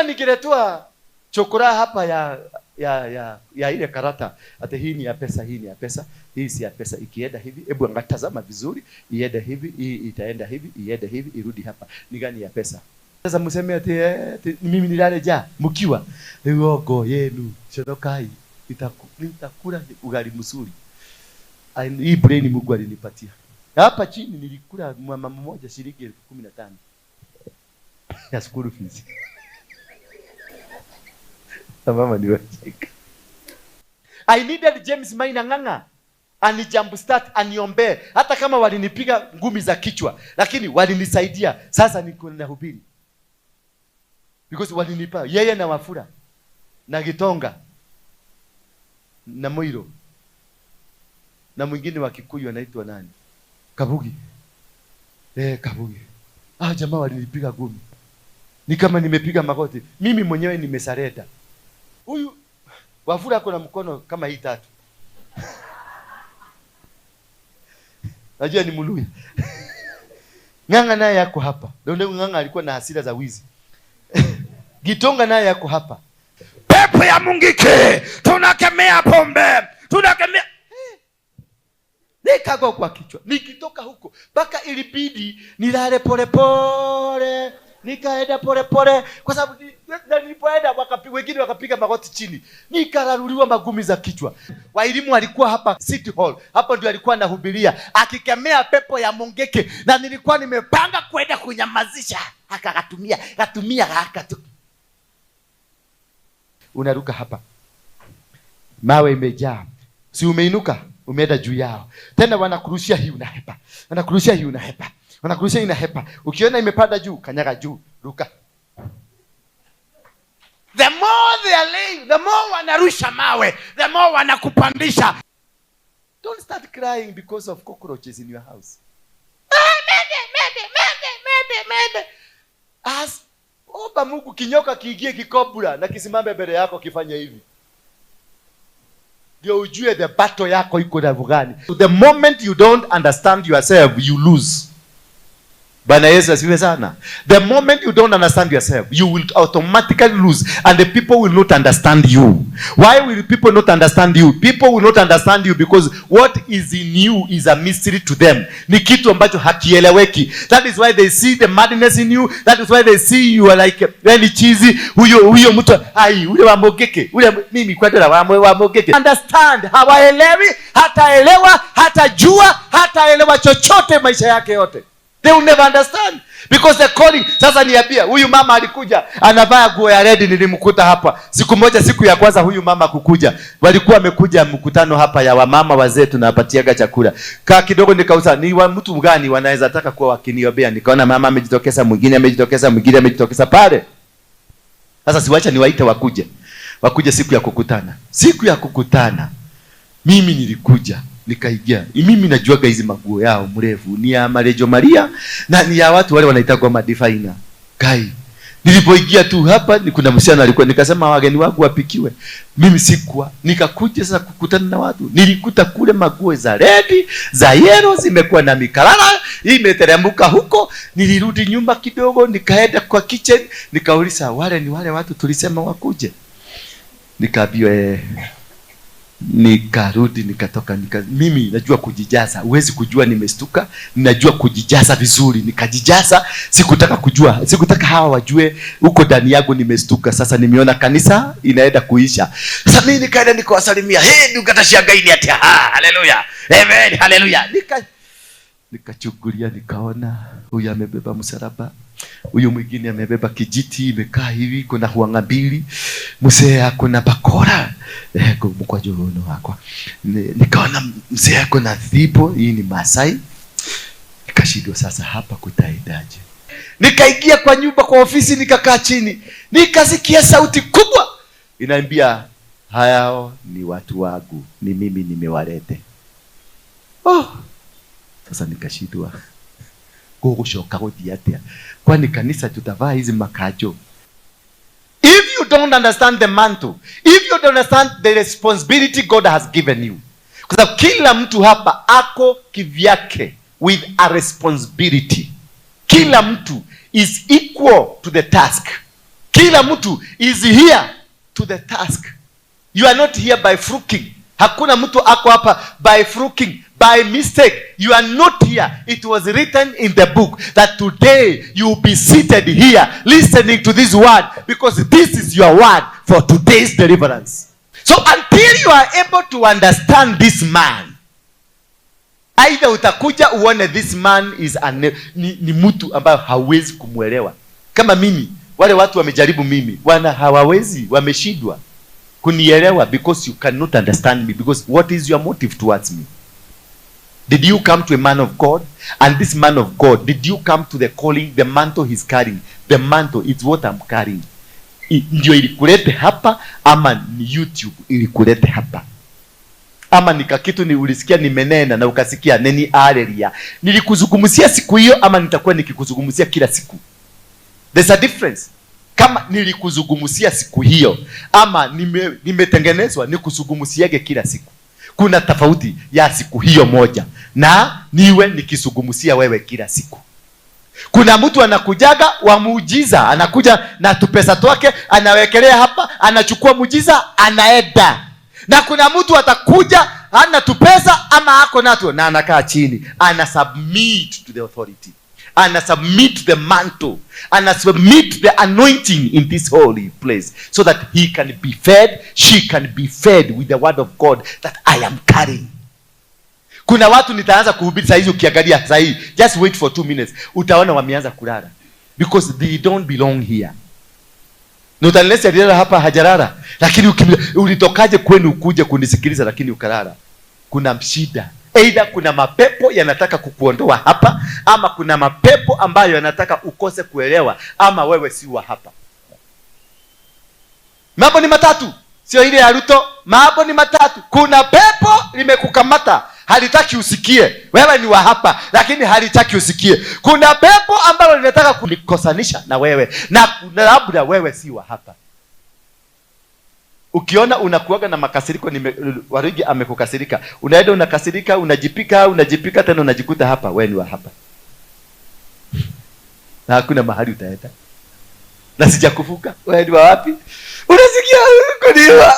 Ningeletwa chokora hapa ya ile karata, ati hii ni ya pesa, hii ni ya pesa, hii si ya pesa, ikienda hivi, hebu angatazama vizuri, iende hivi, hii itaenda hivi, iende hivi, irudi hapa, ni gani ya pesa? Sasa mseme ati mimi nilale njaa mkiwa uongo yenu, shodokai, nitakula ugali mzuri. Hii brain Mungu alinipatia. Hapa chini nilikula mama mmoja shilingi 15,000 ya school fees. Na mama ni wajika. I needed James Maina Ng'ang'a ani jump start aniombee, hata kama walinipiga ngumi za kichwa, lakini walinisaidia. Sasa niko nahubiri because walinipa yeye na Wafula na Gitonga na Moiro na mwingine wa Kikuyu anaitwa nani? Kabugi. Kabugi. Jamaa walinipiga ngumi. Ni kama nimepiga magoti. Mimi mwenyewe nimesarenda. Huyu Wafula ako na mkono kama hii tatu. Najua ni Mluya. Ng'ang'a naye yako hapa. Ndio Ng'ang'a alikuwa na hasira za wizi. Gitonga naye yako hapa. Pepo ya Mungiki, tunakemea pombe, tunakemea. Nikago kwa kichwa. Nikitoka huko mpaka ilibidi nilale pole pole. Nikaenda pole pole kwa sababu nilipoenda wengine wakapiga magoti chini. Nikararuliwa magumi za kichwa. Waelimu alikuwa hapa City Hall. Hapo ndio alikuwa anahubiria akikemea pepo ya Mungiki, na nilikuwa nimepanga kwenda kunyamazisha. Akakatumia, akatumia, akatu. Unaruka hapa. Mawe imejaa. Si umeinuka? Umeenda juu yao. Tena wanakurushia hii unahepa. Wanakurushia hii unahepa. Wanakurushia hii unahepa. Ukiona imepanda juu, kanyaga juu, ruka. The more they are laying, the more wanarusha mawe, the more wanakupandisha. Don't start crying because of cockroaches in your house. Mende, mende, mende, mende, mende. As omba Mungu kinyoka kiingie kikobra na kisimame mbele yako kifanye hivi. Ndio ujue the battle yako iko na gani. The moment you don't understand yourself, you lose. Bwana Yesu asifiwe sana. The moment you don't understand yourself, you will automatically lose, and the people will not understand you. Why will people not understand you? People will not understand you because what is in you is a mystery to them. Ni kitu ambacho hakieleweki. That is why they see the madness in you. That is why they see you are like very cheesy. Huyo mtu, ai, ule wa Mungiki, ule mimi kwa dola wa Mungiki. Understand, hawaelewi, hataelewa, hatajua, hataelewa chochote maisha yake yote. They will never understand because they're calling. Sasa niambia, huyu mama alikuja anavaa nguo ya red, nilimkuta hapa siku moja. Siku ya kwanza huyu mama kukuja, walikuwa wamekuja mkutano hapa ya wamama wazee, tunawapatiaga chakula. Kaa kidogo nikauza, ni wa mtu gani wanaweza taka kuwa wakiniombea? Nikaona mama amejitokeza, mwingine amejitokeza, mwingine amejitokeza pale. Sasa siwacha niwaite wakuje. Wakuje siku ya kukutana. Siku ya kukutana mimi nilikuja nikaingia. Mimi najuaga hizi maguo yao mrefu ni ya Marejo Maria na ni ya watu wale wanaitwa madifaina. Kai. Nilipoingia tu hapa ni kuna msichana alikuwa, nikasema wageni wangu wapikiwe. Mimi sikuwa. Nikakuja sasa kukutana na watu. Nilikuta kule maguo za red, za yellow zimekuwa na mikalala, imeteremka huko. Nilirudi nyumba kidogo, nikaenda kwa kitchen, nikauliza wale ni wale watu tulisema wakuje. Nikaambiwa Nikarudi nikatoka, mimi najua kujijaza. Huwezi kujua nimestuka, ninajua kujijaza vizuri. Nikajijaza, sikutaka kujua, sikutaka hawa wajue huko ndani yangu nimestuka. Sasa nimeona kanisa inaenda kuisha. Sasa mimi nikaenda nikawasalimia, hey ndugu atashangaini ati ha, haleluya. Amen, haleluya. Nikachukulia nikaona huyu amebeba msalaba, huyu mwingine amebeba kijiti imekaa hivi, kuna huanga mbili, mzee ako na bakora. Kwa juno wako. Nikaona mzee ako na thipo, hii ni Masai. Nikashindwa sasa hapa kutaendaje. Nikaingia kwa nyumba, kwa ofisi, nikakaa chini. Nikasikia sauti kubwa inaambia, hao ni watu wangu, ni mimi nimewalete. Oh. Sasa nikashindwa gũgũcoka gũthiĩ atĩa? Kwani kanisa tutavaa hizi makajo? If you don't understand the mantle, if you don't understand the responsibility God has given you, kwa sababu kila mtu hapa ako kivyake with a responsibility. Kila mtu is equal to the task. Kila mtu is here to the task. You are not here by fluking. Hakuna mtu ako hapa by fluking, by mistake. You are not here. It was written in the book that today you will be seated here listening to this word, because this is your word for today's deliverance. So until you are able to understand this man, either utakuja uone this man is ni mtu ambaye hawezi kumwelewa. Kama mimi, wale watu wamejaribu mimi, wana hawawezi, wameshindwa kunielewa, because you cannot understand me, because what is your motive towards me? Did you come to a man of God? And this man of God, did you come to the calling, the mantle he's carrying? The mantle is what I'm carrying. Ndio ilikulete hapa, ama ni YouTube ilikulete hapa? Ama ni kakitu ni ulisikia nimenena na ukasikia neni aleria. Nilikuzungumzia siku hiyo ama nitakuwa nikikuzungumzia kila siku? There's a difference. Kama nilikuzungumzia siku hiyo ama nimetengenezwa nikuzungumziage kila siku. Kuna tofauti ya siku hiyo moja na niwe nikizungumzia wewe kila siku. Kuna mtu anakujaga wa muujiza, anakuja na tupesa twake, anawekelea hapa, anachukua muujiza, anaenda. Na kuna mtu atakuja hana tupesa ama ako nato na anakaa chini, ana submit to the authority, ana submit to the mantle, ana submit the anointing in this holy place, so that he can be fed, she can be fed with the word of God that I am carrying. Kuna watu nitaanza kuhubiri saa hizi, ukiangalia saa hii, just wait for 2 minutes, utaona wameanza kulala because they don't belong here. Not unless alilala hapa hajalala, lakini ulitokaje kwenu ukuje kunisikiliza lakini ukalala? Kuna shida. Either kuna mapepo yanataka kukuondoa hapa, ama kuna mapepo ambayo yanataka ukose kuelewa, ama wewe si wa hapa. Mambo ni matatu, sio ile ya Ruto. Mambo ni matatu. Kuna pepo limekukamata, halitaki usikie. Wewe ni wa hapa, lakini halitaki usikie. Kuna pepo ambalo linataka kunikosanisha na wewe, na labda wewe si wa hapa. Ukiona unakuaga na makasiriko, Warigi amekukasirika, unaenda unakasirika, unajipika, unajipika tena unajikuta hapa, wewe ni wa hapa. Na hakuna mahali utaenda. Na sijakufuka, wewe ni wa wapi? Unasikia kuniwa.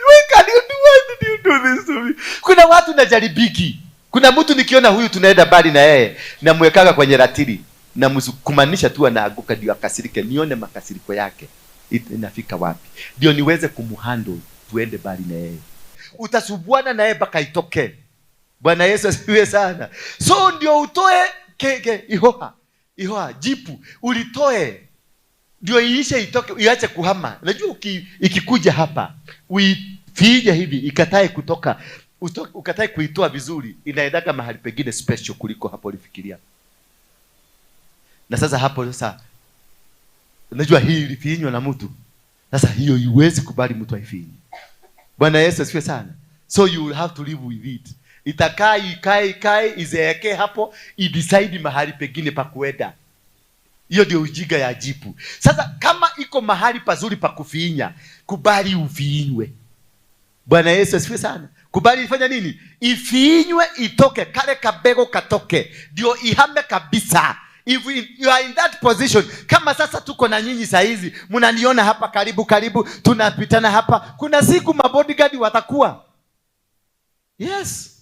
Why can you do, why did you do this to me? Kuna watu najaribiki. Kuna mtu nikiona huyu tunaenda mbali na yeye, namwekaga kwenye ratili, namsukumanisha tu anaanguka ndio akasirike, nione makasiriko yake inafika wapi, ndio niweze kumhandle tuende mbali na yeye. Utasubuana na yeye mpaka itoke. Bwana Yesu asifiwe sana. So ndio utoe kege ihoha, ihoha jipu ulitoe ndio iishe itoke, iache kuhama. Unajua ikikuja hapa uifiije hivi ikatae kutoka, ukatae kuitoa vizuri, inaendaga mahali pengine special kuliko hapo ulifikiria. Na sasa hapo sasa unajua hii ilifinywa na mtu. Sasa hiyo iwezi kubali mtu aifinye. Bwana Yesu asifiwe sana. So you will have to live with it. Itakaa ikae ikae izeeke hapo, idecide mahali pengine pa kuenda. Hiyo ndio ujinga ya jipu. Sasa kama iko mahali pazuri pa kufinya, kubali ufinywe. Bwana Yesu asifiwe sana. Kubali ifanye nini? Ifinywe itoke, kale kabego katoke, ndio ihame kabisa. If you are in that position, kama sasa tuko na nyinyi saa hizi, mnaniona hapa karibu karibu, tunapitana hapa. Kuna siku mabodyguard watakuwa. Yes.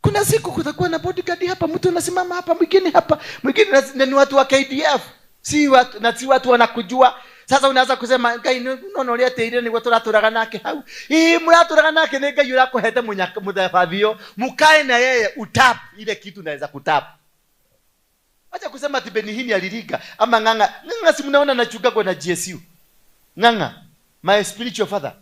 Kuna siku kutakuwa na bodyguard hapa, mtu anasimama hapa, mwingine hapa, mwingine na ni watu wa KDF. Si watu, na si watu wanakujua. Sasa unaanza kusema Ngai no no ria teire niguo turaturaga nake hau. Ii muraturaga nake ni Ngai urakuhete muthabathio. Mukae na yeye utap ile kitu naweza kutap. Acha kusema ati Benny Hinn aliliga ama Ng'ang'a. Ng'ang'a si mnaona anachunga kwa na GSU. Ng'ang'a, my spiritual father.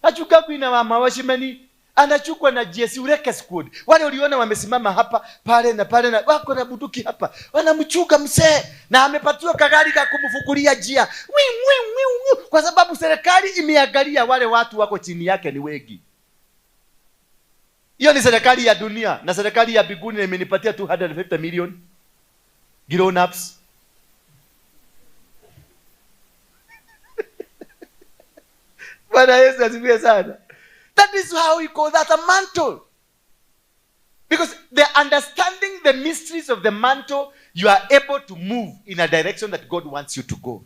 Achunga kwa na mama washimeni. Anachukua na GSU Reke squad. Wale uliona wamesimama hapa pale na pale na wako na bunduki hapa. Wanamchunga mzee na amepatiwa kagari ka kumfukulia njia. Wi, wi, wi, wi. Kwa sababu serikali imeangalia wale watu wako chini yake ni wengi. Hiyo ni serikali ya dunia na serikali ya mbinguni imenipatia 250 million grown ups. Bwana Yesu asifiwe sana. That is how we call that a mantle. Because the understanding the mysteries of the mantle, you are able to move in a direction that God wants you to go.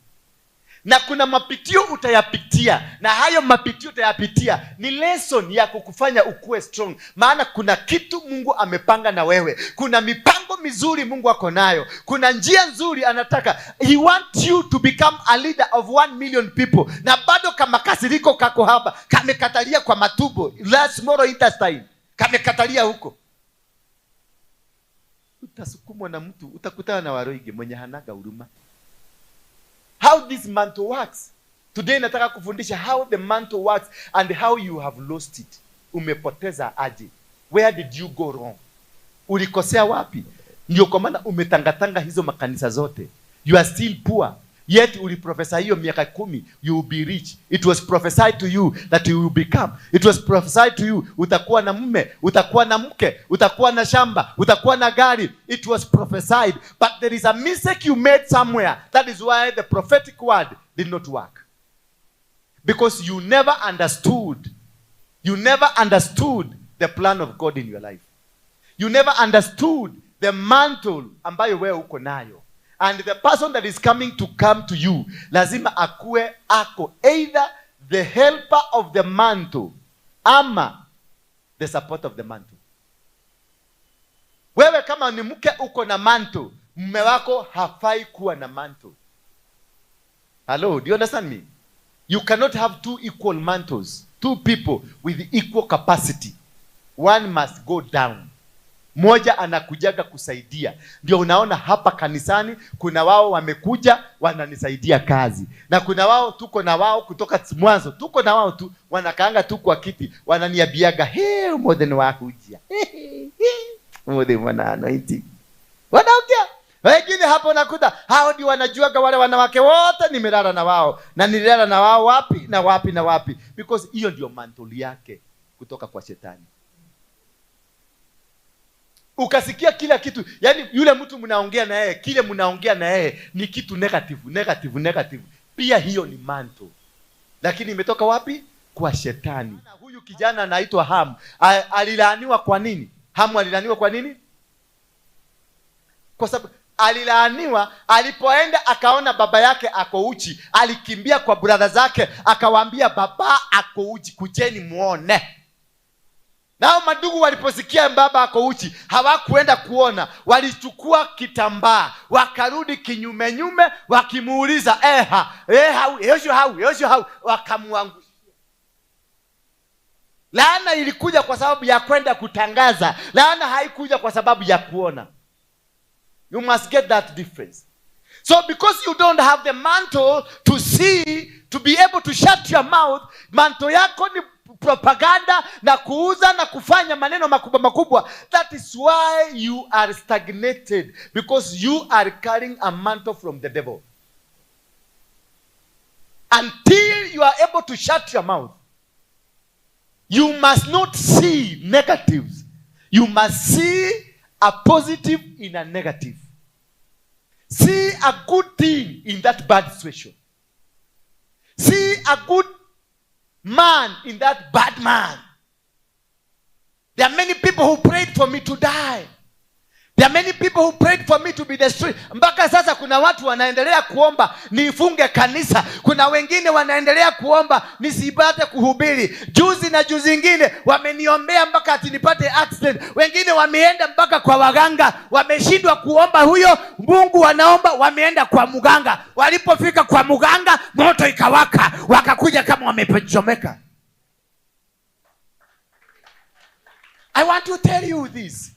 Na kuna mapitio utayapitia, na hayo mapitio utayapitia ni lesson ya kukufanya ukue strong. Maana kuna kitu Mungu amepanga na wewe, kuna mipango mizuri Mungu ako nayo, kuna njia nzuri anataka. He wants you to become a leader of 1 million people, na bado kama kasiriko kako hapa kamekatalia kwa matumbo, la small intestine kamekatalia huko. Utasukumwa na mtu, utakutana na Waruinge mwenye hanaga huruma. How this mantle works. Today nataka kufundisha how the mantle works and how you have lost it. Umepoteza aje? Where did you go wrong? Ulikosea wapi? Ndio kwa maana umetangatanga hizo makanisa zote. You are still poor. Yet uliprophesy hiyo miaka 10, you will be rich. It was prophesied to you that you will become. It was prophesied to you utakuwa na mume, utakuwa na mke, utakuwa na shamba, utakuwa na gari. It was prophesied. But there is a mistake you made somewhere. That is why the prophetic word did not work. Because you never understood. You never understood the plan of God in your life. You never understood the mantle ambayo wewe uko nayo. And the person that is coming to come to you lazima akue ako either the helper of the mantle ama the support of the mantle. Wewe kama ni mke uko na mantle, mume wako hafai kuwa na mantle. Hello, do you understand me? You cannot have two equal mantles, two people with equal capacity. One must go down. Mmoja anakujaga kusaidia. Ndio unaona hapa kanisani kuna wao wamekuja wananisaidia kazi, na kuna wao tuko na wao kutoka mwanzo, tuko na wao tu wanakaanga tu kwa kiti, wananiambiaga hey, umuthi ni wakuja umuthi mwana anointing, wanaongea wengine hapo nakuta hao ndio wanajuaga wale wanawake wote nimelala na wao na nililala na wao wapi na wapi na wapi, because hiyo ndio mantle yake kutoka kwa shetani. Ukasikia kila kitu, yani yule mtu mnaongea na yeye, kile mnaongea na yeye ni kitu negative, negative, negative. Pia hiyo ni mantle, lakini imetoka wapi? Kwa shetani. Huyu kijana anaitwa Ham. Alilaaniwa kwa nini? Hamu alilaaniwa kwa nini? Kwa sababu alilaaniwa alipoenda akaona baba yake ako uchi, alikimbia kwa brother zake akawaambia, baba ako uchi, kujeni muone. Nao madugu waliposikia baba ako uchi, hawakuenda kuona, walichukua kitambaa wakarudi kinyume nyume, wakimuuliza eha eha, yosho hau yosho hau, wakamwangushia. Laana ilikuja kwa sababu ya kwenda kutangaza. Laana haikuja kwa sababu ya kuona. You must get that difference. So because you don't have the mantle to see, to be able to shut your mouth, mantle yako ni propaganda na kuuza na kufanya maneno makubwa makubwa. That is why you are stagnated, because you are carrying a mantle from the devil. Until you are able to shut your mouth, you must not see negatives. You must see a positive in a negative. See a good thing in that bad situation. See a good man in that bad man. There are many people who prayed for me to die. There are many people who prayed for me to be destroyed. Mpaka sasa kuna watu wanaendelea kuomba nifunge kanisa. Kuna wengine wanaendelea kuomba nisipate kuhubiri. Juzi na juzi ingine wameniombea mpaka ati nipate accident. Wengine wameenda mpaka kwa waganga, wameshindwa kuomba huyo Mungu wanaomba, wameenda kwa mganga. Walipofika kwa mganga, moto ikawaka, wakakuja kama wamechomeka. I want to tell you this.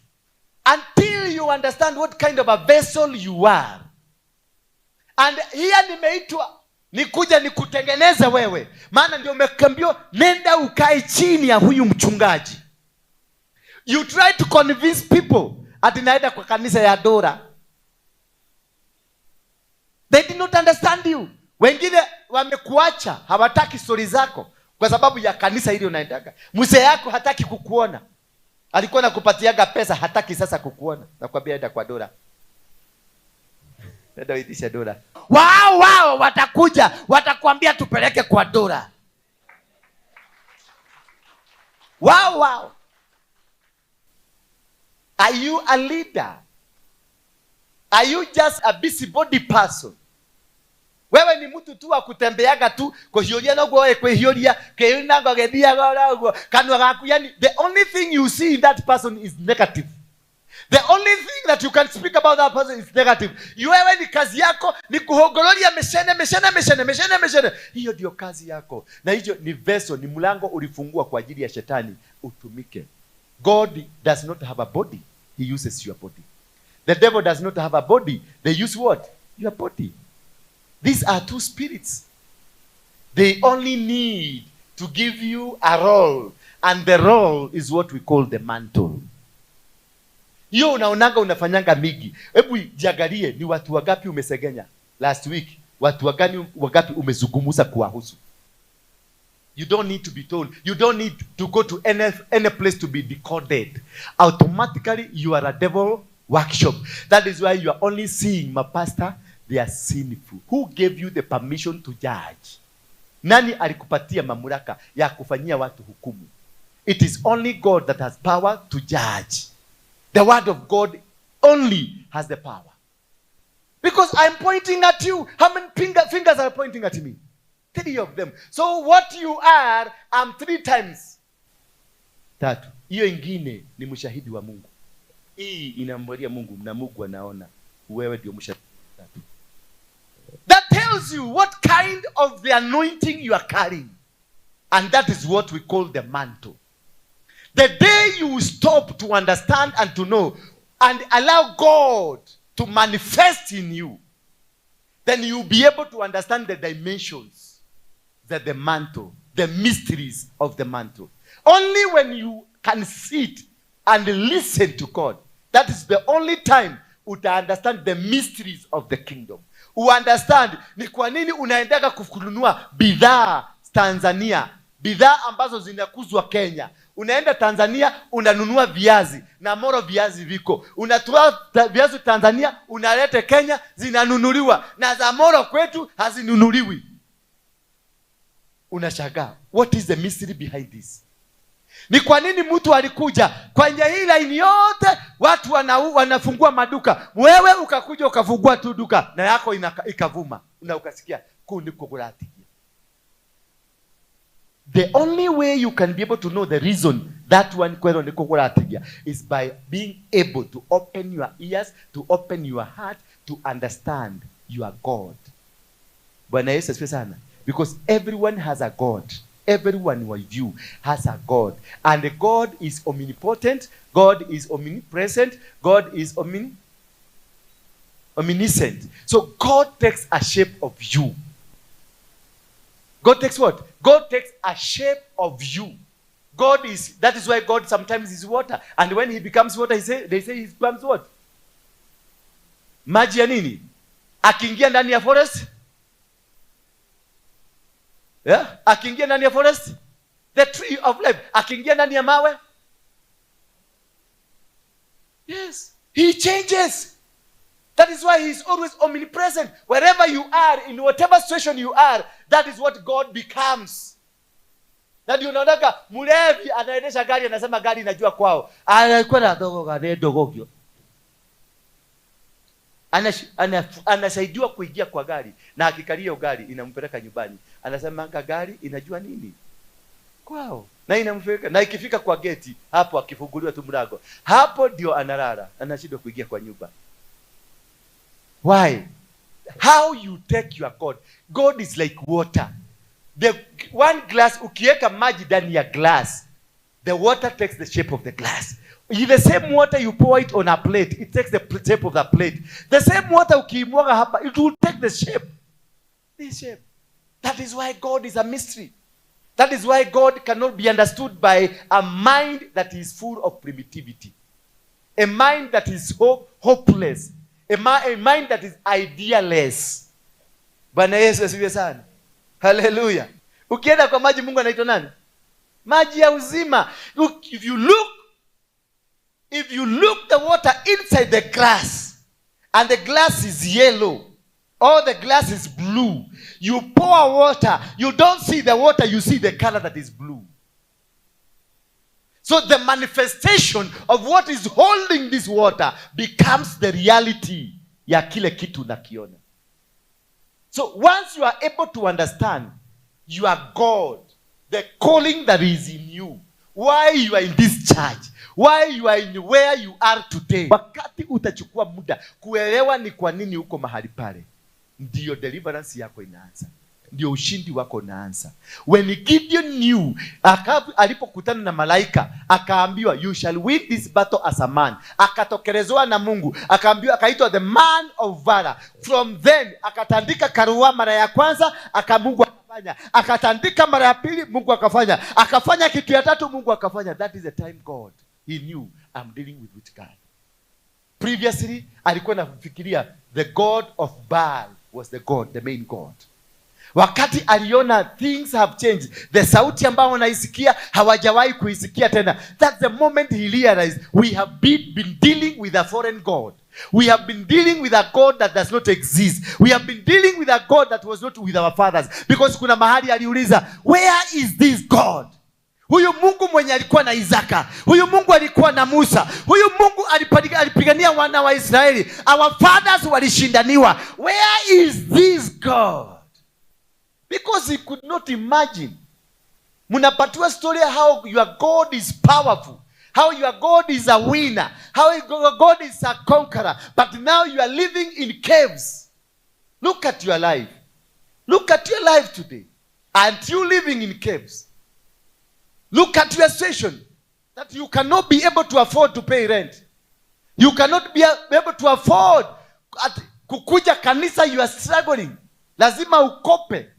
Until you understand what kind of a vessel you are. And here nimeitwa nikuja nikutengeneze wewe. Maana ndio umeambiwa nenda ukae chini ya huyu mchungaji. You try to convince people ati naenda kwa kanisa ya Dora. They did not understand you. Wengine wamekuacha, hawataki stori zako kwa sababu ya kanisa hili unaendaga. Mzee yako hataki kukuona. Alikuwa anakupatiaga pesa, hataki sasa kukuona. Nakwambia enda kwa Dora. Enda uitishe Dora. Wao wao watakuja, watakwambia tupeleke kwa Dora. Wao wao. Are you a leader? Are you just a busybody person? Wewe ni mtu tu wa kutembeaga tu kuhiũria noguo we kwĩhiũria kĩinango gĩthiaga ũguo kanua gaku. Yani, the only thing you see in that person is negative. The only thing that you can speak about that person is negative. Wewe ni kazi yako ni kuhongororia mishene, mishene, mishene, mishene, mishene. Hiyo ndio kazi yako, na hiyo ni vessel, ni mlango ulifungua kwa ajili ya shetani utumike. God does not have a body, he uses your body. The devil does not have a body, they use what? Your body. These are two spirits. They only need to give you a role, and the role is what we call the mantle. Hiyo unaonaga unafanyanga mingi. Hebu jiangalie, ni watu wangapi umesegenya last week? Watu wagani wangapi umezungumza kuwahusu? You don't need to be told. You don't need to go to any place to be decoded. Automatically you are a devil workshop. That is why you are only seeing my pastor, they are sinful. Who gave you the permission to judge? Nani alikupatia mamlaka ya kufanyia watu hukumu? It is only God that has power to judge. The word of God only has the power. Because I'm pointing at you. How many fingers are pointing at me? Three of them. So what you are, I'm three times. Tatu. Hiyo ingine ni mshahidi wa Mungu. Hii inamwambia Mungu na Mungu anaona. Wewe ndio mshahidi. Tatu. That tells you what kind of the anointing you are carrying. And that is what we call the mantle. The day you stop to understand and to know and allow God to manifest in you, then you'll be able to understand the dimensions, that the mantle, the mysteries of the mantle. Only when you can sit and listen to God, that is the only time uta understand the mysteries of the kingdom. Uunderstand ni kwa nini unaendaga kununua bidhaa Tanzania, bidhaa ambazo zinakuzwa Kenya. Unaenda Tanzania unanunua viazi na Moro viazi viko, unatoa viazi Tanzania unalete Kenya, zinanunuliwa na za Moro kwetu hazinunuliwi. Unashangaa, what is the mystery behind this? Ni kwa nini mtu alikuja kwenye hii laini yote watu wanafungua maduka, wewe ukakuja ukafungua tu duka na yako ikavuma na ukasikia kundi kuguratigia. The only way you can be able to know the reason that one kwero ni kuguratigia is by being able to open your ears, to open your heart, to understand your God. Bwana Yesu asifiwe sana. Because everyone has a God. Everyone with you has a God. And God is omnipotent. God is omnipresent. God is omniscient. So God takes a shape of you. God takes what? God takes a shape of you. That is why God sometimes is water. And when he becomes water, they say he becomes what? Maji ya nini? Akiingia ndani ya forest? Yeah? Akiingia ndani ya forest? The tree of life. Akiingia ndani ya mawe? Yes. He changes. That is why he is always omnipresent. Wherever you are, in whatever situation you are, that is what God becomes. Na ndio unaonaga mlevi anaendesha gari, anasema gari inajua kwao. Anakuwa na dogo gari dogo. Anasaidiwa kuingia kwa gari, na akikalia hiyo gari inampeleka nyumbani. Anasema gari inajua nini? Kwao. Na inampeleka, na ikifika kwa geti hapo akifunguliwa tu mlango, hapo ndio analala, anashindwa kuingia kwa nyumba. Why? How you take your God. God is like water. The one glass, ukiweka maji ndani ya glass, the water takes the shape of the glass. In the same water you pour it on a plate, it takes the shape of the plate. The same water ukiimwaga hapa, it will take the shape. This shape. That is why God is a mystery. That is why God cannot be understood by a mind that is full of primitivity. A mind that is hopeless. A mind that is idealess. Bwana Yesu asifiwe sana. Hallelujah. Ukienda kwa maji, Mungu anaitwa nani? Maji ya uzima. Look, if you look the water inside the glass, and the glass is yellow, or the glass is blue, you pour water, you don't see the water, you see the color that is blue. So the manifestation of what is holding this water becomes the reality ya kile kitu unakiona. So once you are able to understand your God, the calling that is in you, why you are in this church, why you are in where you are today, wakati utachukua muda kuelewa ni kwa nini uko mahali pale, ndiyo deliverance yako inaanza, ndio ushindi wako unaanza. When Gideon knew, alipokutana na malaika akaambiwa, "You shall win this battle as a man." Akatokelezewa na Mungu, akaambiwa, akaitwa the man of valor. From then akatandika karua mara ya kwanza, aka Mungu akafanya, akatandika mara ya pili, Mungu akafanya, akafanya kitu ya tatu, Mungu akafanya. That is the time God, he knew, "I'm dealing with which God?" Previously alikuwa nafikiria the god of Baal was the god, the main god. Wakati aliona things have changed, the sauti ambayo wanaisikia hawajawahi kuisikia tena, that's the moment he realized we have been dealing with a foreign god. We have been dealing with a god that does not exist. We have been dealing with a god that was not with our fathers, because kuna mahali aliuliza, "Where is this God?" Huyu Mungu mwenye alikuwa na Isaka, huyu Mungu alikuwa na Musa, huyu Mungu alipigania wana wa Israeli, our fathers walishindaniwa. Where is this God? Because he could not imagine. Mnapatiwa story how your God is powerful, how your God is a winner, how your God is a conqueror, but now you are living in caves. Look at your life. Look at your life today. Aren't you living in caves? Look at your situation, that you cannot be able to afford to pay rent. You cannot be able to afford at kukuja kanisa. You are struggling. Lazima ukope.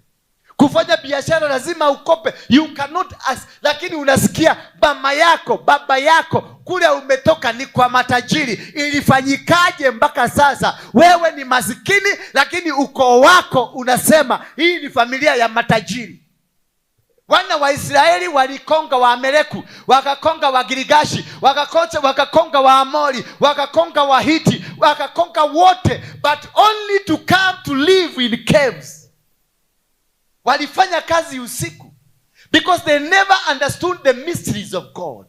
Kufanya biashara lazima ukope. You cannot ask, lakini unasikia mama yako, baba yako, kule umetoka ni kwa matajiri. Ilifanyikaje mpaka sasa wewe ni masikini, lakini ukoo wako unasema hii ni familia ya matajiri? Wana wa Israeli walikonga Waamaleku, wakakonga Wagirigashi, wakakonga Waamori, wakakonga Wahiti, wakakonga wote, but only to come to live in caves. Walifanya kazi usiku because they never understood the mysteries of God.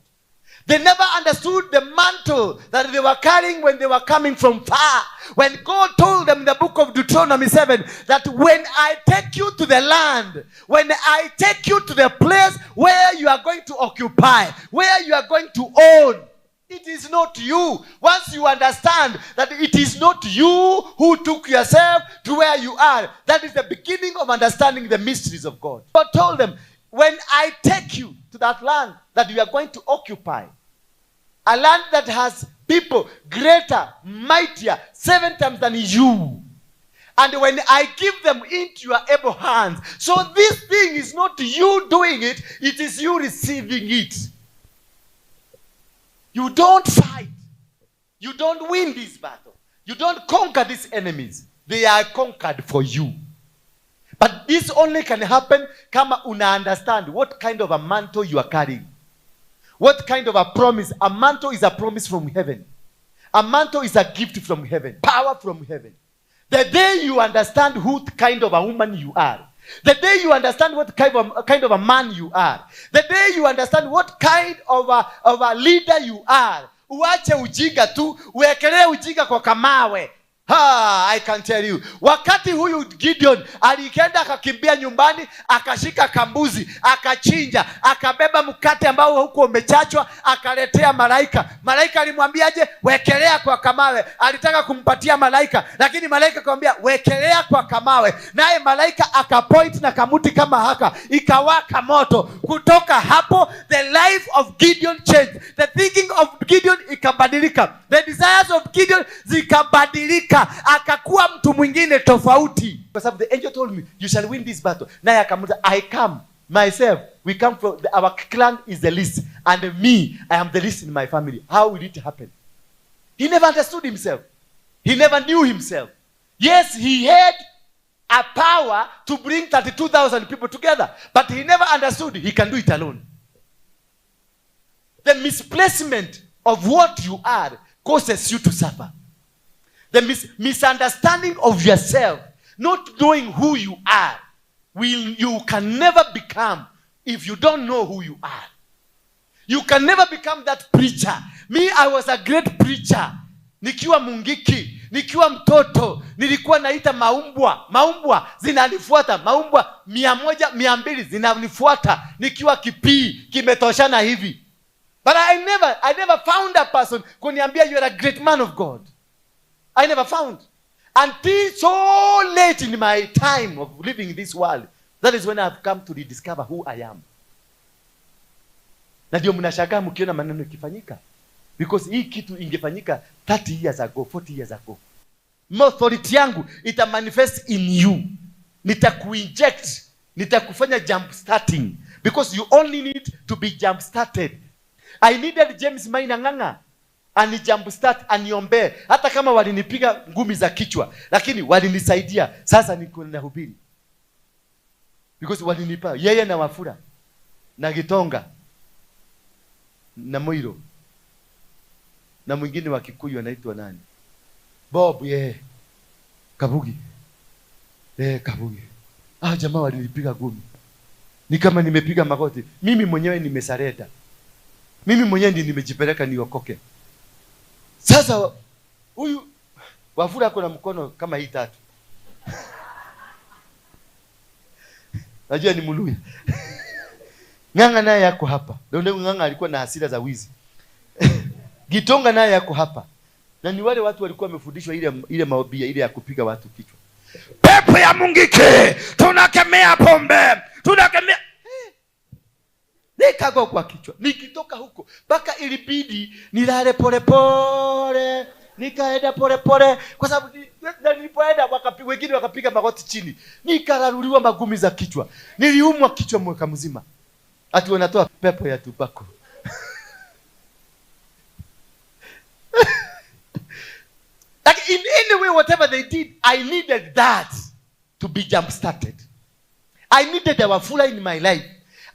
They never understood the mantle that they were carrying when they were coming from far. When God told them in the book of Deuteronomy 7 that when I take you to the land, when I take you to the place where you are going to occupy, where you are going to own, it is not you. Once you understand that it is not you who took yourself to where you are, that is the beginning of understanding the mysteries of God. God told them, "When I take you to that land that you are going to occupy, a land that has people greater, mightier, seven times than you. And when I give them into your able hands." So this thing is not you doing it, it is you receiving it. You don't fight. You don't win this battle. You don't conquer these enemies. They are conquered for you. But this only can happen kama una understand what kind of a mantle you are carrying. What kind of a promise? A mantle is a promise from heaven. A mantle is a gift from heaven, power from heaven. The day you understand who kind of a woman you are, the day you understand what kind of a man you are, the day you understand what kind of a leader you are, uache ujinga tu, uwekelee ujinga kwa kamawe. Ha, I can tell you. Wakati huyu Gideon alienda akakimbia nyumbani, akashika kambuzi, akachinja, akabeba mkate ambao huku umechachwa, akaletea malaika. Malaika alimwambiaje? "Wekelea kwa kamawe." Alitaka kumpatia malaika, lakini malaika akamwambia, "Wekelea kwa kamawe." Naye malaika akapoint na kamuti kama haka, ikawaka moto. Kutoka hapo the life of Gideon changed. The thinking of Gideon ikabadilika. The desires of Gideon zikabadilika, akakuwa mtu mwingine tofauti. Kwa sababu the angel told me, "You shall win this battle." Naye akamuuliza, "I come myself, we come from our clan is the least, and me, I am the least in my family. How will it happen?" He never understood himself. He never knew himself. Yes, he had a power to bring 32,000 people together, but he never understood he can do it alone. The misplacement of what you are causes you to suffer. The misunderstanding of yourself, not knowing who you are, will you can never become if you don't know who you are. You can never become that preacher. Me, I was a great preacher. Nikiwa Mungiki, Nikiwa mtoto nilikuwa naita maumbwa, maumbwa zinanifuata, maumbwa 100, 200 zinanifuata nikiwa kipii kimetoshana hivi. But I never found a person kuniambia, "You are a great man of God." I never found until so late in my time of living in this world. That is when I have come to rediscover who I am. Na ndio mnashangaa mkiona maneno ikifanyika, because hii kitu ingefanyika 30 years ago, 40 years ago. Authority yangu ita manifest in you. Nitakuinject, nitakufanya jump starting, because you only need to be jump started. I needed James Maina Ng'ang'a ani jump start, aniombee. Hata kama walinipiga ngumi za kichwa, lakini walinisaidia. Sasa niko nahubiri because walinipa, yeye na Wafula na Gitonga na Moiro na mwingine wa Kikuyu anaitwa nani? Bob, yeah. Kabugi. Eh, Kabugi. Ah, jamaa walinipiga ngumi. Ni kama nimepiga magoti. Mimi mwenyewe nimesurrender. Mimi mwenyewe ndiye nimejipeleka niokoke. Sasa huyu Wafula ako na mkono kama hii tatu. Najua ni Mluya. Ng'ang'a naye yako hapa. Ndio Ng'ang'a alikuwa na hasira za wizi. Gitonga naye yako hapa. Na ni wale watu walikuwa wamefundishwa ile maobia ile ya kupiga watu kichwa. Pepo ya Mungiki, tunakemea pombe, tunakemea. Nikagwa kwa kichwa. Nikitoka huko mpaka ilibidi nilale polepole, nikaenda polepole kwa sababu na nilipoenda wengine wakapiga magoti chini, nikararuliwa magumi za kichwa. Niliumwa kichwa mwaka mzima, ati wanatoa pepo ya tubako. Like in any way, whatever they did, I needed that to be jump started. I needed our Wafula in my life.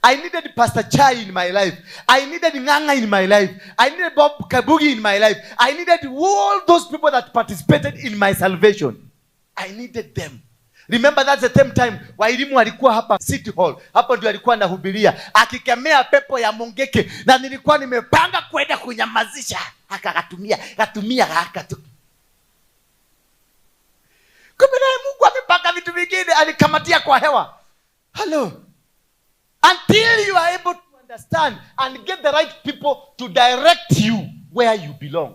I needed Pastor Chai in my life. I needed Ng'ang'a in my life. I needed Bob Kabugi in my life. I needed all those people that participated in my salvation. I needed them. Remember, that's the same time Wairimu alikuwa hapa City Hall. Hapo ndio alikuwa anahubiria akikemea pepo ya Mungiki, na nilikuwa nimepanga kwenda kunyamazisha. Akakatumia, akatumia, akatu. Kumbe naye Mungu amepanga vitu vingine, alikamatia kwa hewa. Hello. Until you are able to understand and get the right people to direct you where you belong,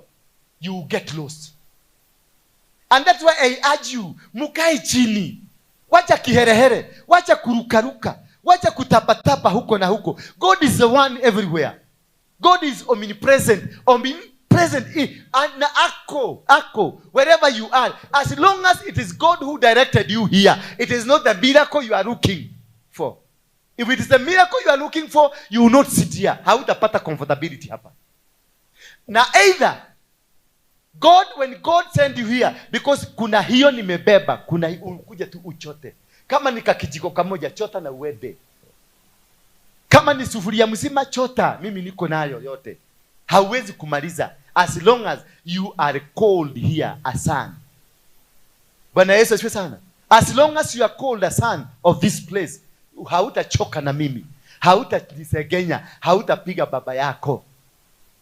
you will get lost. And that's why I urge you, mukae chini. Wacha kiherehere, wacha kurukaruka, wacha kutapatapa huko na huko. God is the one everywhere. God is omnipresent, omnipresent in, and ako, ako, wherever you are. As long as it is God who directed you here, it is not the miracle you are looking for. If it is the miracle you are looking for, you will not sit here. Hautapata comfortability hapa. Na either God, when God send you here, because kuna hiyo nimebeba, kuna ukuja tu uchote. Kama ni kakijiko kamoja, chota na uende. Kama ni sufuria mzima, chota. Mimi niko nayo yote. Hauwezi kumaliza as long as you are called here a son. Bwana Yesu asifiwe sana. As long as you are called a son of this place, hautachoka na mimi, hautajisegenya, hautapiga baba yako,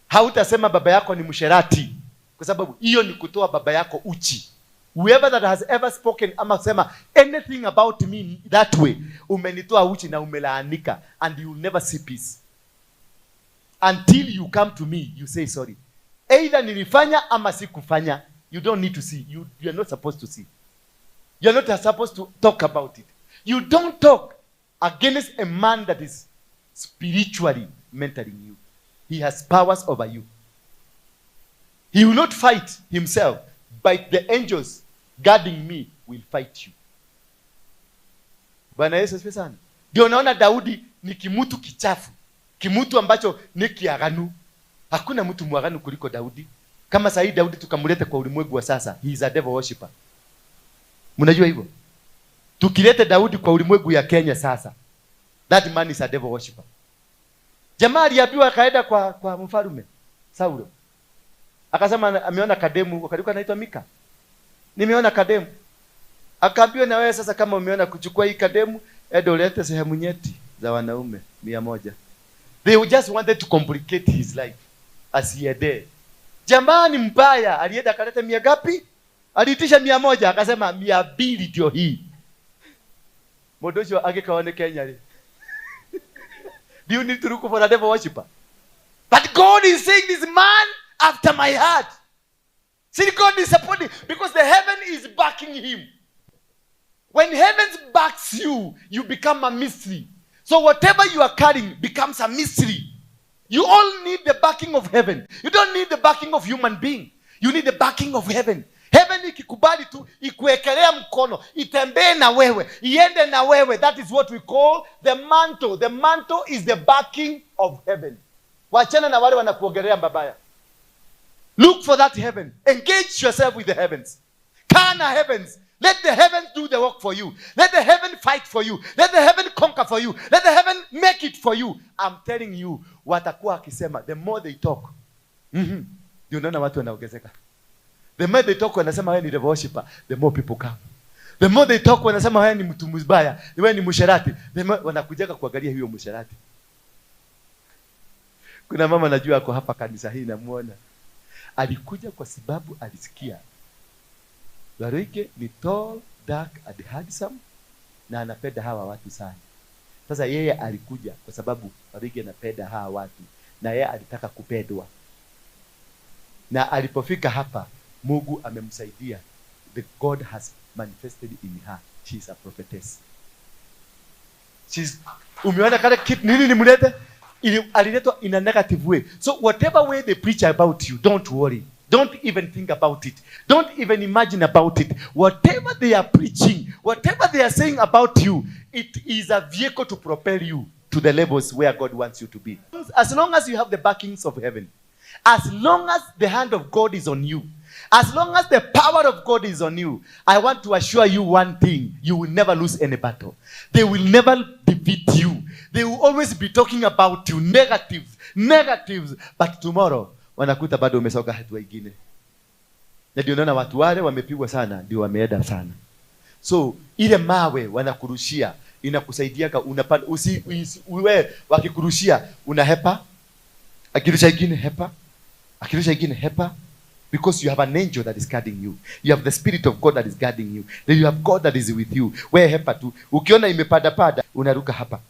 hautasema baba yako ni msherati, kwa sababu hiyo ni kutoa baba yako uchi. Whoever that has ever spoken ama sema anything about me that way, umenitoa uchi na umelaanika, and you will never see peace until you come to me, you say sorry. Either nilifanya ama sikufanya, you don't need to see. You are not supposed to see. You are not supposed to talk about it. You don't talk against a man that is spiritually mentoring you. He has powers over you. He will not fight himself, but the angels guarding me will fight you. Bwana Yesu asifiwe sana. Ndio naona Daudi ni kimutu kichafu, kimutu ambacho ni kiaganu. Hakuna mtu mwaganu kuliko Daudi. Kama sahii Daudi tukamlete kwa ulimwengu wa sasa, he is a devil worshipper. Mnajua hivyo? Tukilete Daudi kwa ulimwengu ya Kenya sasa, that man is a devil worshipper. Jamaa aliambiwa akaenda kwa mfalme Saulo. Akasema ameona kademu, wakalikuwa anaitwa Mika. Nimeona kademu. Akaambiwa na wewe sasa kama umeona kuchukua hii kademu, enda ulete sehemu nyeti za wanaume 100. They just wanted to complicate his life. Asiende. Jamaa ni mbaya, alienda akaleta 100 ngapi? Aliitisha 100, akasema 200 ndio hii. Mũndũ ũcio angĩkorwo nĩ Kenya rĩ. Do you need to look for a devil worshipper? But God is saying, this man after my heart. See, God is supporting because the heaven is backing him. When heaven backs you, you become a mystery. So whatever you are carrying becomes a mystery. You all need the backing of heaven. You don't need the backing of human being. You need the backing of heaven. Heaven ikikubali tu, ikuwekelea mkono, itembee na wewe, iende na wewe. That is what we call the mantle. The mantle is the backing of heaven. Wachana na wale wanakuongelea mabaya. Look for that heaven. Engage yourself with the heavens. Kana heavens. Let the heavens do the work for you. Let the heaven fight for you. Let the heaven conquer for you. Let the heaven make it for you. I'm telling you, watakuwa wakisema, the more they talk. Ndio unaona watu wanaongezeka. The more they talk, wanasema wewe ni devil worshipper, the more people come. The more they talk, wanasema wewe ni mtu mbaya, wewe ni msherati. The more wanakujaga kuangalia hiyo msherati. Kuna mama najua ako hapa kanisa hii, namuona. Alikuja kwa sababu alisikia Waruinge ni tall, dark and handsome na anapenda hawa watu sana. Sasa yeye alikuja kwa sababu Waruinge anapenda hawa watu na yeye alitaka kupendwa. Na alipofika hapa, Mungu amemsaidia. The God has manifested in her. She is a prophetess. She's, umeona kale kitu nini nimlete? Ili aliletwa in a negative way. So whatever way they preach about you, don't worry. Don't even think about it. Don't even imagine about it. Whatever they are preaching, whatever they are saying about you, it is a vehicle to propel you to the levels where God wants you to be. As long as you have the backings of heaven, as long as the hand of God is on you, as long as the power of God is on you, I want to assure you one thing: you will never lose any battle. They will never defeat you. They will always be talking about you, negatives, negatives. But tomorrow, wanakuta bado umesonga hatua ingine. Na ndio unaona watu wale wamepigwa sana, ndio wameenda sana. So ile mawe wanakurushia inakusaidia unapanda, usi, usi, uwe wakikurushia unahepa, akirusha ingine hepa, akirusha ingine hepa, because you have an angel that is guarding you. You have the Spirit of God that is guarding you. Then you have God that is with you. We hepa tu. Ukiona imepanda pada, unaruka hapa.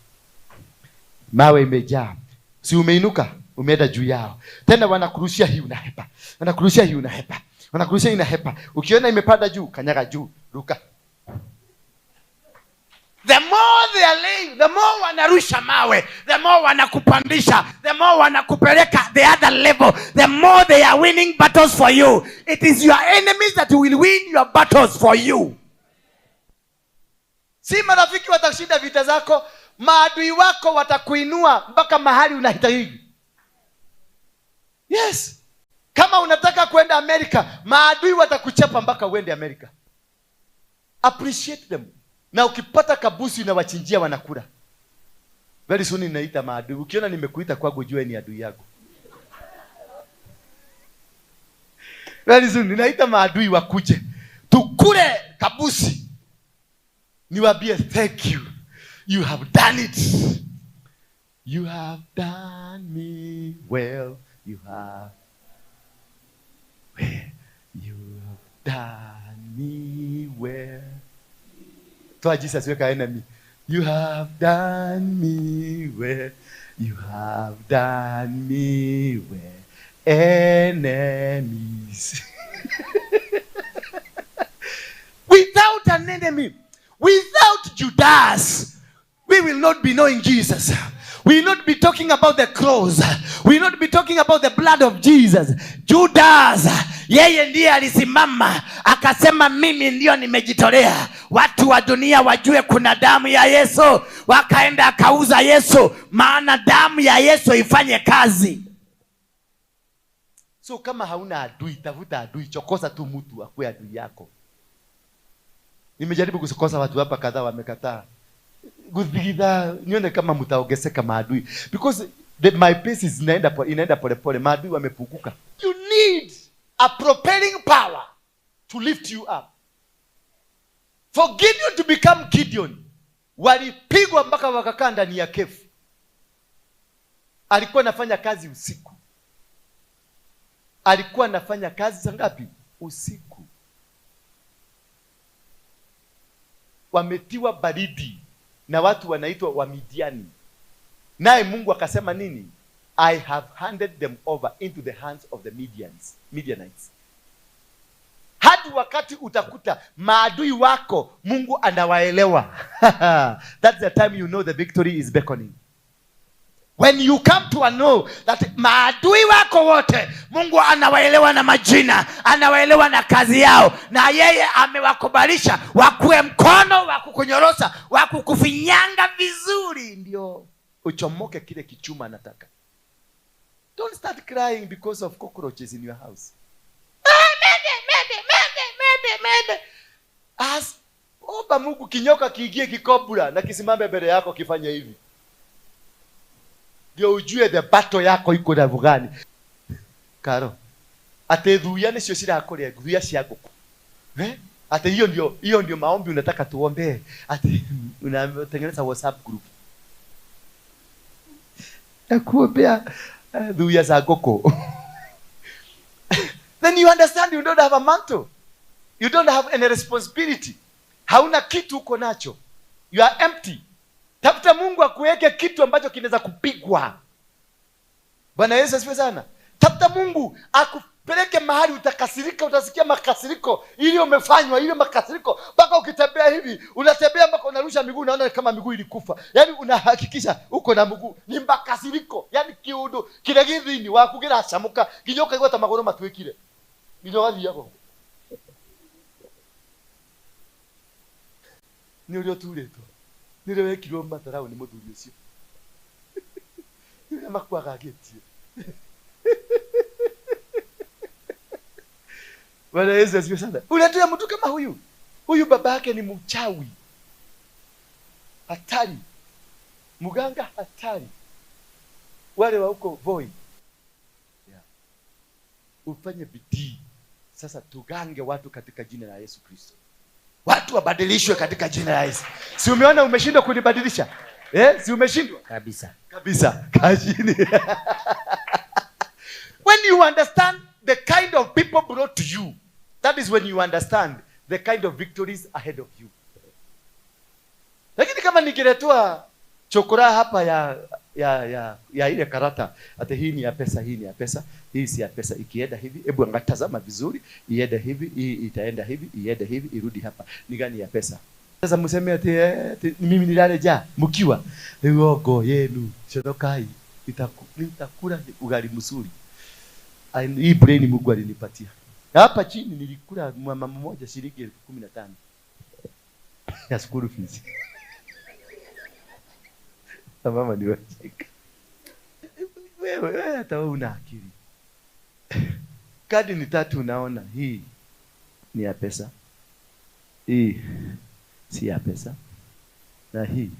Mawe imejaa. Si umeinuka, umeenda juu yao. Tena wanakurushia hii, unahepa. Wanakurushia hii, unahepa. Wanakurushia hii, unahepa. Ukiona imepanda juu, kanyaga juu, ruka. The more they are laying, the more wanarusha mawe, the more wanakupandisha, the more wanakupeleka the other level, the more they are winning battles for you. It is your enemies that will win your battles for you. Si marafiki watashinda vita zako, maadui wako watakuinua mpaka mahali unahitaji. Yes. Kama unataka kwenda Amerika, maadui watakuchapa mpaka uende Amerika. Appreciate them. Na ukipata kabusu inawachinjia, wanakula. Very soon ninaita maadui. Ukiona nimekuita kwangu, jua ni adui yako. Very soon ninaita maadui wakuje. Tukule kabusi. Niwaambie thank you. You have done it. You have done me well. You have well. You have done me well. Toa Jesus, weka enemy. You have done me well. You have done me well. Enemies. Without an enemy, without Judas, we will not be knowing Jesus. We will not be talking about the cross. We will not be talking about the blood of Jesus. Judas, yeye ndiye alisimama akasema, mimi ndio nimejitolea watu wa dunia wajue kuna damu ya Yesu. Wakaenda akauza Yesu, maana damu ya Yesu ifanye kazi. So kama hauna adui, tafuta adui, chokoza tu mtu akuwe adui yako. Nimejaribu kuchokoza watu hapa kadhaa, wamekataa. Kuthigitha nione kama mtaongezeka maadui, because my pace is inaenda pole pole, maadui wamepunguka. You need a propelling power to lift you up. For Gideon to become Gideon, walipigwa mpaka wakakaa ndani ya cave. Alikuwa anafanya kazi usiku. Alikuwa anafanya kazi saa ngapi? Usiku. Wametiwa baridi na watu wanaitwa Wamidiani. Naye Mungu akasema nini? I have handed them over into the hands of the Midianites. Hadi wakati utakuta maadui wako Mungu anawaelewa. That's the time you know the victory is beckoning. When you come to know that maadui wako wote Mungu anawaelewa na majina, anawaelewa na kazi yao, na yeye amewakubalisha wakuwe mkono wa kukunyorosa, wa kukufinyanga vizuri, ndio uchomoke kile kichuma anataka. Don't start crying because of cockroaches in your house. Mende, mende, mende, mende, mende. As omba Mungu kinyoka kiingie kikobra na kisimame mbele yako kifanye hivi. Ndio ujue the battle yako iko level gani. Karo. Ate thuya nicio cirakuria thuya cia nguku. Eh? Ate hiyo ndio maombi unataka tuombe. Ate unatengeneza WhatsApp group. Ya kuombea thuya za nguku. Then you understand you don't have a mantle. You don't have any responsibility. Hauna kitu uko nacho. You are empty. Tafuta Mungu akuweke kitu ambacho kinaweza kupigwa. Bwana Yesu asifiwe sana. Tafuta Mungu akupeleke mahali utakasirika, utasikia makasiriko ili umefanywa ile makasiriko, mpaka ukitembea hivi unatembea mpaka unarusha miguu, unaona kama miguu ilikufa. Yaani unahakikisha uko na mguu ni makasiriko, yaani kiundu kile githini waku kiracamuka nginya ukaigua ta maguru matuikire nginya ugathiaga ũguo. Nĩ ũrĩa ũturĩtwo, nĩ ũrĩa wekirwo matarau nĩ mũthuri ũcio, nĩ ũrĩa makwagagĩtie. Bwana Yesu asifiwe sana. Unatia mtu kama huyu, huyu baba yake ni mchawi hatari, mganga hatari, wale wa huko Voi. Yeah. Ufanye bidii sasa, tugange watu katika jina la Yesu Kristo. Watu wabadilishwe katika jina la Yesu. Si umeona umeshindwa kunibadilisha? Si umeshindwa? Kabisa. Kabisa. Kazini. When you understand the kind of people brought to you, that is when you understand the kind of victories ahead of you. Lakini kama nikiletewa chokora hapa ya ile karata, ati hii ni ya pesa, hii ni ya pesa, hii si ya pesa, ikienda hivi, hebu angatazama vizuri, iende hivi, hii itaenda hivi, iende hivi, irudi hapa. Ni gani ya pesa? Sasa mseme ati mimi nilale njaa mkiwa uongo yenu, shodokai, nitakula ugali mzuri. Hii brain Mungu alinipatia. Hapa chini nilikula mama mmoja shilingi 15,000 ya school fees. Na mama ni wajika. Wewe hata wewe una akili. Kadi ni tatu, unaona hii ni ya pesa, hii si ya pesa, na hii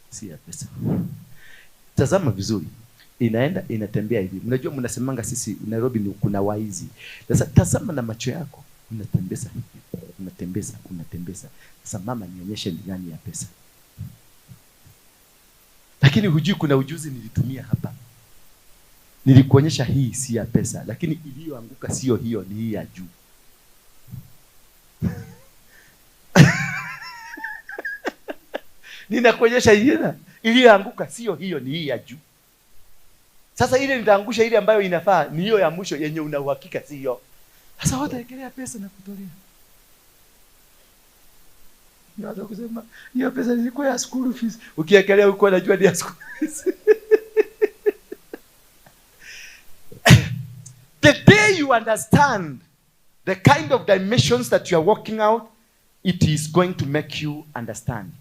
si ya pesa. Tazama vizuri, inaenda inatembea hivi. Mnajua mnasemanga sisi Nairobi ni kuna waizi. Sasa tazama na macho yako, unatembeza hivi, unatembeza, unatembeza. Sasa mama nionyeshe ni gani ya pesa. Lakini hujui kuna ujuzi nilitumia hapa. Nilikuonyesha hii si ya pesa, lakini iliyoanguka sio hiyo, ni hii ya juu. Ninakuonyesha hii iliyoanguka sio hiyo, ni hii ya juu. Sasa ile nitaangusha ile ambayo inafaa ni hiyo ya mwisho yenye una uhakika sio. Sasa wataekelea pesa na kutolea. Nianza kusema hiyo pesa ilikuwa ya school fees. Ukiekelea huko unajua ni ya school fees. The day you understand the kind of dimensions that you are working out, it is going to make you understand.